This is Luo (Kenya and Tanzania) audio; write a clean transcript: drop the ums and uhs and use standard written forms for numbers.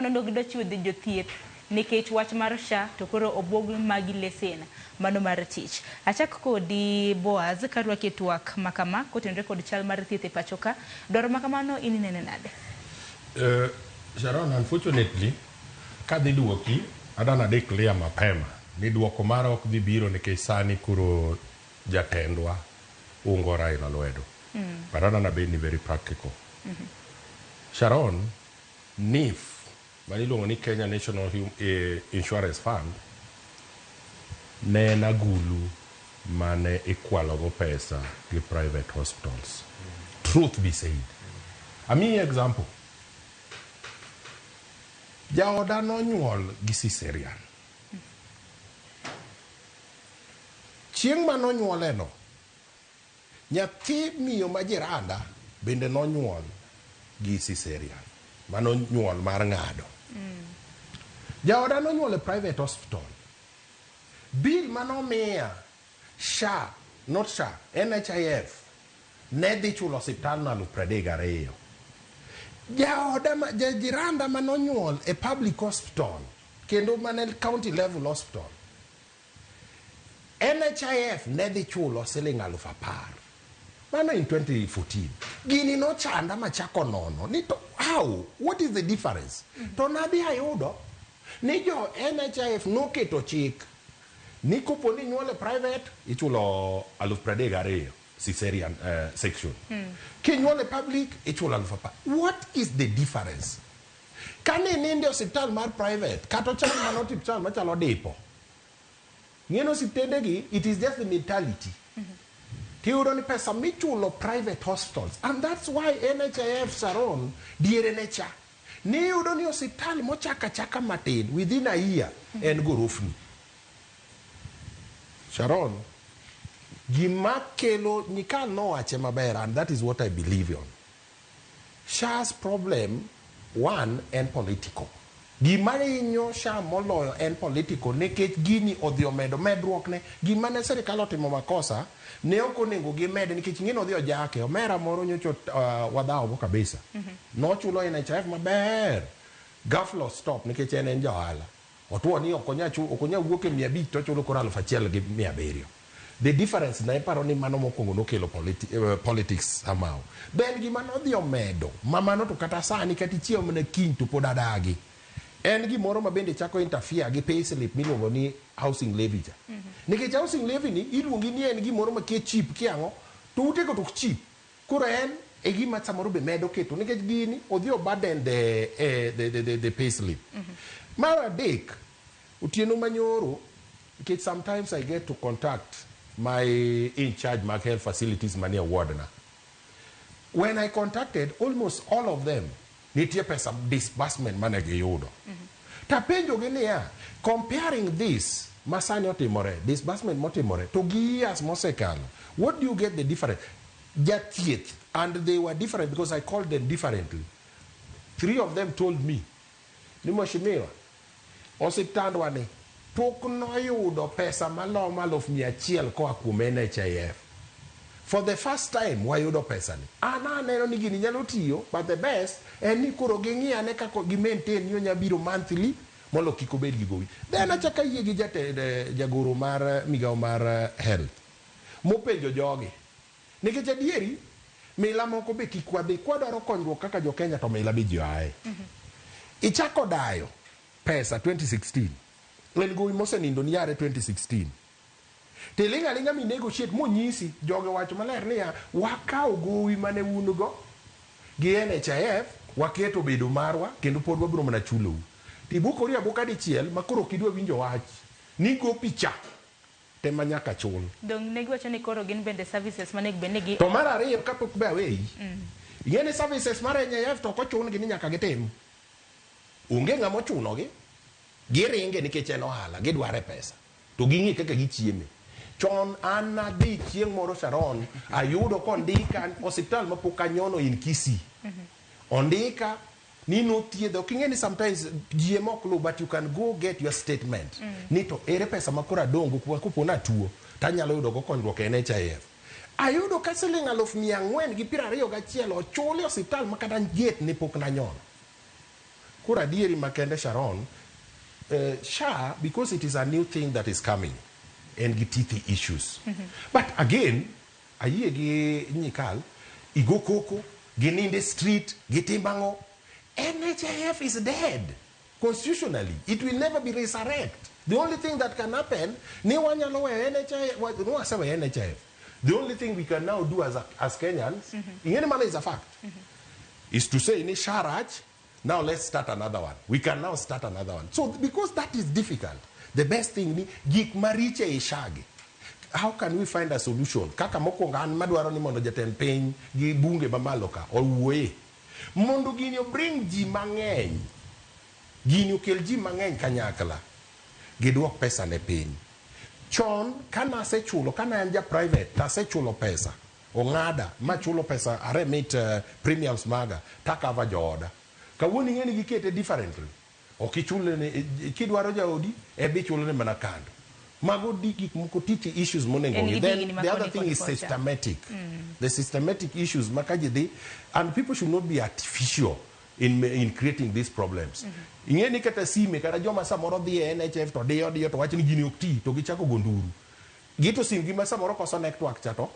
Nondo gidwa chiwo jothieth nikech wach mar SHA to koro obwog magi lesen mano mar tich. Achak kodi Boaz karwaki e twak makama kotenore kod chal mar thieth e pacho ka. Dwaro makamano in inene nade? Sharon, unfortunately, kadhi duoki, adwa declare mapema ni duoko mara ok dhi biro nikech sani koro jatendwa ungo Raila lwedo. But adwa nabed ni very practical. Sharon, NHIF, mane iluongo ni Kenya National Insurance Fund, ne en agulu mane ikwalo go pesa gi private hospitals. Truth be said. Amiyi example. Jaoda nonyuol gi cesarean. Chieng' manonyuole no, nyathi miyo ma jiranda bende nonyuol gi cesarean. Mano nyuol mar ng'ado. Jaoda nonyuol e private hospital. Bill manomiya SHA, not SHA, NHIF, ne dhi chulo osiptal no 32,000. Jaoda ma, jajiranda manonyuol e public hospital, kendo mane county level hospital, NHIF ne dhi chulo siling 10,000. Mano in 2014. Gini nochanda machako nono ni to how, what is the difference? To nadhi ayudo ni jo NHIF noketo chik ni kopo ni inyuol e private ichulo 32,000 cesarean section. Kinyuol e public ichulo 10,000. What is the difference? Kane ininde osiptal mar private kata ochal mana osiptal machalo dipo. Ng'eno osiptende gi, it is just the mentality. Tiyudo ni pesa michulo private hospitals and that's why NHIF Sharon diere ne cha. Niyudo ni osiptal mochak achaka matin within a year en gorofni. Sharon, gima kelo Nyikal nowache maber and that is what I believe on. SHA's problem one en political. Gima hinyo SHA moloyo en political nikech gini odhi omedo medruok ne gima ne sirikal otimo makosa ne ok onego gimed nikech ing'e ni odhi ojake omera moro nyocha wadhawo go kabisa. Nochulo NHIF maber. Ghafla stop nikech en ja ohala. Otuo ni ok onya ok onya wuok e 500 to ochulo koro 1700. The difference na iparo ni mano mokwongo nokelo politics somehow. Then gima nodhi omedo ma mano to kata sani kata ichiew mana kiny to pod adagi. En gimoro ma bende chako interfere gi pay slip miluongo ni housing levy cha. Nikech housing levy ni iluongi ni en gimoro ma kia cheap kia ang'o to utego to ok cheap. Koro en e gima samoro be medo keto nikech gini odhi o burden the pay slip. Mar adek, otieno manyoro nikech sometimes I get to contact my in charge mag health facilities manie ward na. When I contacted almost all of them, nitie pesa disbursement mane giyudo. Tapenjo gi niya, comparing this masani otimore, disbursement motimore, to gi years mosekalo, what do you get the difference? Jathieth, and they were different because I called them differently. Three of them told me, ni mheshimiwa, osiptandwa ni pok noyudo pesa malomo 100,000 koa kuom NHIF. For the first time wayudo pesa ni. An aneno ni gini nyalo tiyo, but the best en ni koro ging'i ane kaka gi maintain ni onya biro monthly mondo kik obed gi gowi. Then achako ayie gi jatend jagoro mar migawo mar health mopenjo jogi nikech adieri mila moko be kik wadhi kwadwaro konyruok kaka jo Kenya to mila be ji aye. Ichako dayo pesa 2016 en gowi mosenindo ni yare 2016 tiling' aling'a mi negotiate monyisi jogi owacho maler niya wakawo gowi mane un go gi NHIF waketo obedo marwa kendo pod wabiro mana chulou tibukori abuka dichiel ma koro ok idwa winjo wach ni gopi cha tema nyaka chul. Dong ne giwacho ni koro gin bende services manego bed ni gi To mar ariyo kapok be aweyi, ing'e ni services mar NHIF to ok ochun gi ni nyaka gitim. Onge ng'ama ochunogi, giringe nikech en ohala, gidware pesa. To ging'e kaka gichieme. Chon an nadhi chieng' moro Sharon, ayudo kondika osiptal mapok anyono in Kisii. Ondika ni nothiedha. Ok ing'e ni sometimes ji ema ok luw but you can go get your statement. Ni to ere pesa ma koro adong' go kopo natuo tanyalo yudo go konyruok e NHIF. Ayudo ka siling 421,000 ochul e osiptal ma kata gate ne pok nanyono. Koro adieri makende, Sharon, SHA, because it is a new thing that is coming, en gi teeth issues. But again, ayie gi Nyikal, igo koko, gininde street, gitim ang'o. NHIF is dead. Constitutionally, it will never be resurrect. The only thing that can happen, ni wanyalo weyo NHIF, no waseweyo NHIF. The only thing we can now do as Kenyans, ing'eni mano is a fact, is to say ni SHA rach, now let's start another one. We can now start another one. So because that is difficult, the best thing ni gik maricho e SHA gi. How can we find a solution? Kaka mokwongo an madwaro ni mondo jatend piny gi bunge mamalo ka owuoye. Mondo gini obring ji mang'eny. Gini okel ji mang'eny kanyakla. Giduok pesa ne piny. Chon kanasechulo, kana an ja private, tasechulo pesa. Ong'ada, machulo pesa, aremit premiums maga, takava jooda. Kawuono ing'e ni gikete differently. Ok ichule ne, kidwaro jaodi, ebe ichulone mana kando. Mago di gik moko teach issues monego En gi ng'i. Then digni ma the other koni thing kod is kocha. Systematic. The systematic issues ma ka ji dhi, and people should not be artificial in creating these problems. Ing'e ni kata sime, kata joma samoro dhi e NHIF to diyo diyo to wacho ni gini ok ti, to gichako go nduru. Gito sim gi ma samoro koso network cha to